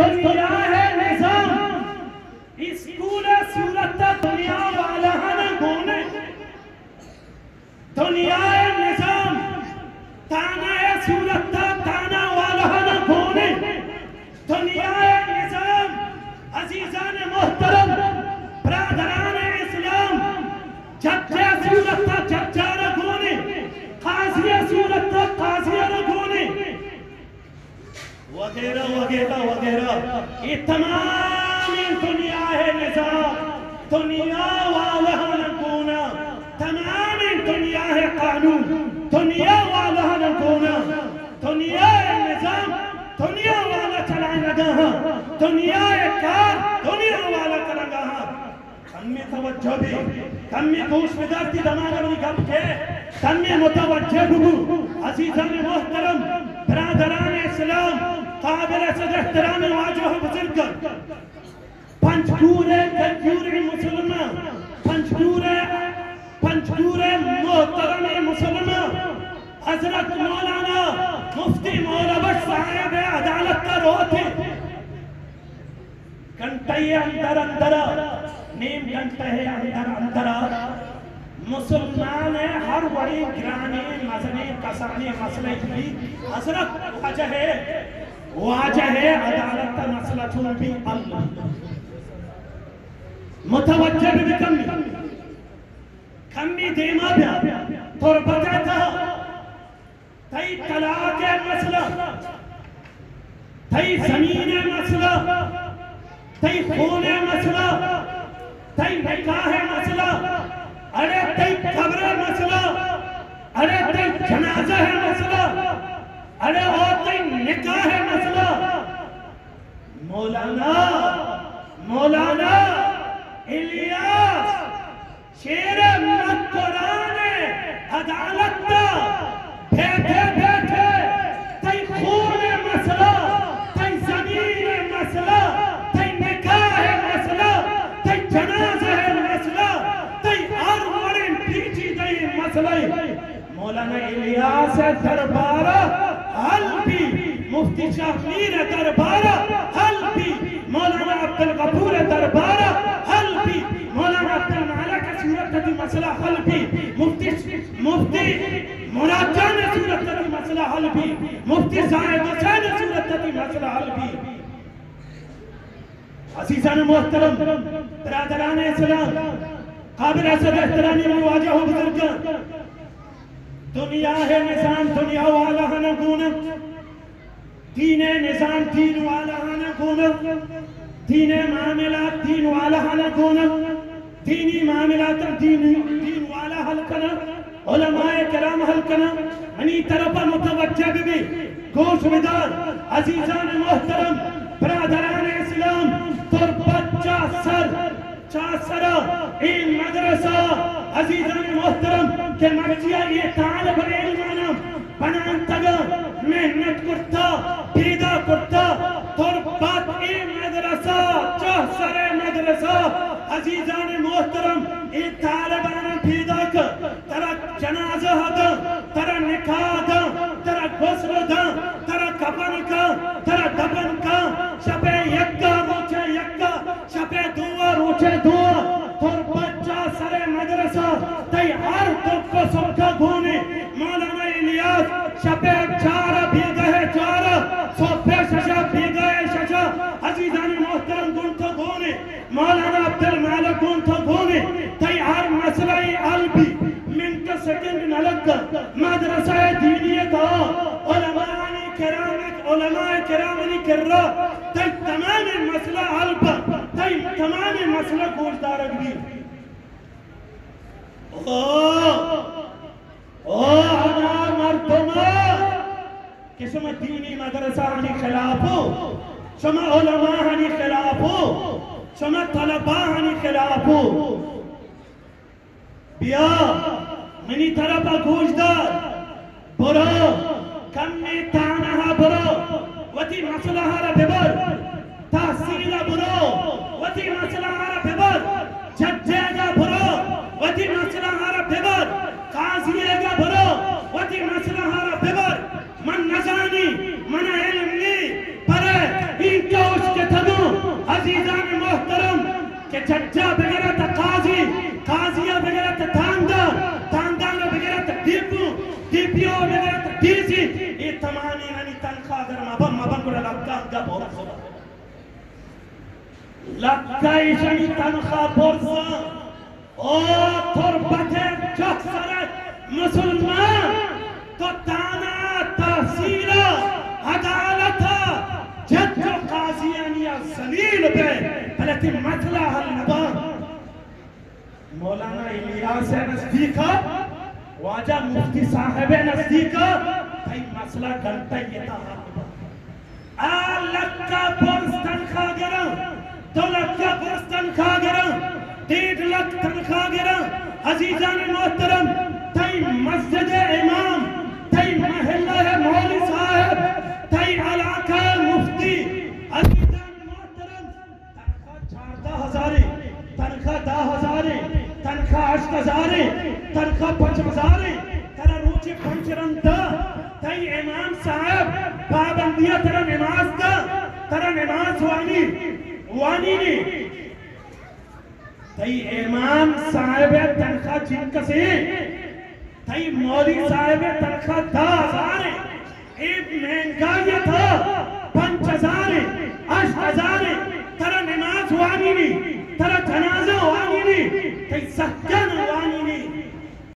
دنیا ءِ نظام اسکول ءِ صورت ءَ دنیا والاہاناں گون اِنت۔ دنیا ءِ نظام تانہ ءِ صورت ءَ تانہ والاہاناں گون اِنت۔ دنیا ءِ نظام، عزیزان محترم، برادران اسلام، جج ءِ صورت ءَ جج ءَ را گون اِنت، قاضی ءِ صورت ءَ قاضی ءَ را گون اِنت۔ وغیرہ وغیرہ وغیرہ۔ اے تمامیں دنیا ءِ نظام دنیا والاہاناں گون اَنت۔ تمامیں دنیا ءِ قانون دنیا والاہاناں گون اَنت۔ دنیا ءِ نظام دنیا والا چلائینگ ءَ اَنت۔ دنیا ءِ کار دنیا والا کنگ ءَ اَنت۔ کمے توجہ بی، کمے گوش بدار، تئی دماغ ءَ منی گپ کئیت، کمے متوجہ ببو۔ عزیزان محترم، برادران اسلام، قابل صد احترام واجہ و بزرگان، پنجگور ءِ غیور مسلمان، پنجگور ءِ، پنجگور ءِ محترم مسلمان، حضرت مولانا مفتی مولا بخش صاحب ءِ عدالت ءَ روت اِنت۔ گھنٹہ ءِ اندر اندر، نیم گھنٹہ ءِ اندر اندر مسلمان ءِ ہر وڑیں گرانیں مزنیں کسانیں مسئلہ بی، حضرت واجہ ءِ، واجہ ءِ عدالت ءَ مسئلہ چون بی حل۔ متوجہ بہ بی، کمی، کمی دیما بیا، تربت ءِ تہا تئی طلاق ءِ مسئلہ، تئی زمین ءِ مسئلہ، تئی خون ءِ مسئلہ، تئی نکاح ءِ مسئلہ، اڑے تئی قبر ءِ مسئلہ، اڑے تئی جنازہ ءِ مسئلہ، اڑے او تئی نکاح ءِ مسئلہ۔ مولانا، مولانا الیاس، شیر مکران ءِ عدالت ءَ بیٹھے بیٹھے تئی خون ءِ مسئلہ، تئی زمین ءِ مسئلہ، تئی نکاح ءِ مسئلہ، تئی جنازہ ءِ مسئلہ، تئی ہر وڑیں پیچیدہ مسئلہ، مولانا الیاس ءِ دربار ءَ حل بی، مفتی شاہ میر ءِ دربار ءَ حل بی، مولانا عبدالغفور ءِ دربار ءَ حل بی، مولانا عبدالمالک ءِ صورت ءَ تئی مسئلہ حل بی، مفتی، مفتی مراد جان ءِ صورت ءَ تئی مسئلہ حل بی، مفتی زاہد حسین ءِ صورت ءَ تئی مسئلہ حل بی۔ عزیزان محترم، برادران اسلام، قابل صد احترام منی واجہ و بزرگان، دنیا ءِ نظام دنیا والاہاناں گون اَنت، دین ءِ نظام دین والاہاناں گون اَنت، دین ءِ معاملات دین والاہاناں گون اَنت، دینی معاملات دین، دین والا حل کن اَنت۔ علماء کرام حل کن اَنت۔ منی طرف ءَ متوجہ بہ بی، گوش بدار، عزیزان محترم، برادران اسلام، تربت چہ سر، چہ سر ءَ اے مدرسہ، عزیزان محترم، کہ مرچی ءَ اے طالب علماناں بنانتگ، محنت کرتا، پیدا کرتا، تربت اے مدرسہ، چہ سر ءِ مدرسہ، عزیزان محترم، اے طالباناں پیداک، ترا جنازہ داں، ترا نکاح داں، ترا غسل داں، ترا کفن کاں، ترا دفن کاں، شپ ءِ یکا، روچ ءِ یکا، شپ ءِ دو ءَ، روچ ءِ دو ءَ، تربت چہ سر ءِ مدرسہ، تئی ہر دکھ و سکھ ءَ گون اِنت۔ مولانا الیاس شپ ءِ چار ءَ، بیگاہ ءِ چار ءَ، صبح ءِ شش ءَ، بیگاہ ءِ شش ءَ، عزیزان محترم، گوں تو گون اِنت۔ مولانا عبدالمالک گوں تو گون اِنت، تئی ہر مسئلہ ءِ حل بی، منٹ سیکنڈ نہ لگا۔ مدرسہ دینی ءِ تہا علماءانی کرام، علماء کرامانی کرا تئی تمامیں مسئلہ حل بی، تئی تمامیں مسئلہ گوشدارگ بی۔ او، او ہما مردم کہ شما دینی مدرسہ آنی خلاف ہو، شما علماء آنی خلاف ہو، شما طلباء آنی خلاف ہو، بیا منی طرف ءَ گوش دار، برو، کمے تھانہ ءَ برو، وتی مسئلہ ءَ را ببر۔ تحصیل ءَ برو، وتی مسئلہ ءَ را ببر۔ جج ءِ گا برو، وتی مسئلہ ءَ را ببر۔ قاضی ءِ گا برو، وتی مسئلہ ءَ را ببر۔ من نزانی، من ءَ علم نی، پر اینکا اش کہ اگر مبن، مبن گڑا لکا انگا برز۔ لکا ایشانی تنخواہ برز۔ او تربت چہ سر مسلمان، تو تانا تحصیل عدالت جج و قاضیانی ذلیل بے، بلے تئی مسئلہ حل نبا۔ مولانا الیاس ء نزدیک ء، واجہ مفتی صاحب ء نزدیک ء، تئی مسئلہ گھنٹہ یہ تا حل بنت۔ آ لکھ ء برز تنخواہ گراں، دو لکھ ء برز تنخواہ گراں، ڈیڑھ لکھ تنخواہ گراں۔ عزیزان محترم، تئی مسجد ء امام، تئی محلہ ء مولوی صاحب، تئی علاقہ ء مفتی، عزیزان محترم، تنخواہ چاردہ ہزارے، تنخواہ دہ ہزارے، تنخواہ ہشت ہزارے، تنخواہ پنچ ہزارے، ترا روچے پنچ رند دہ، تئی امام صاحب پابندیا ترا نماز دہ، ترا نماز وانی، وانی نے۔ تئی امام صاحب تنخواہ چنکسے؟ تئی مولوی صاحب تنخواہ دہ ہزار ہے۔ اے مہنگائی